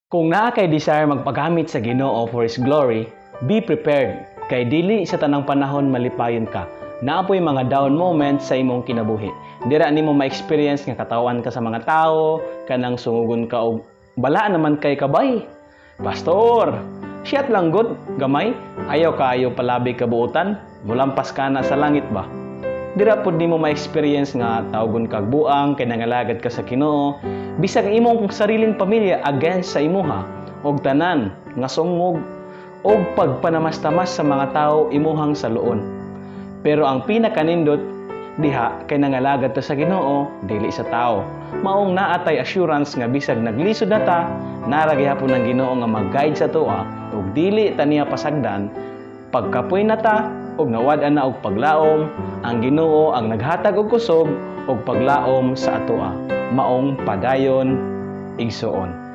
Kung naa kay desire magpagamit sa Ginoo for His glory, be prepared kay dili sa tanang panahon malipayon ka. Naa poy mga down moments sa imong kinabuhi. Dira nimo ma-experience nga katawan ka sa mga tao, kanang sungugon ka og balaan naman kay kabay. Pastor, siyat lang gud, gamay, ayaw kaayo palabi kabuutan, mulampas ka na sa langit ba? Dira pud nimo ma-experience nga tawgon kag buang kay nangalagad ka sa Ginoo, bisag imong sariling pamilya against sa imuha og tanan nga sungog og pagpanamastamas sa mga tao imuhang saluon. Pero ang pinakanindot diha kay nangalagad ta sa Ginoo, dili sa tao. Maong naa tay assurance nga bisag naglisod na ta, naa ra gihapon ang Ginoo nga mag-guide sa atoa ug dili ta niya pasagdan. Pagkapoy na ta ug nawad-an na og paglaom, ang Ginoo ang naghatag og kusog ug paglaom sa atoa. Maong padayon, igsuon.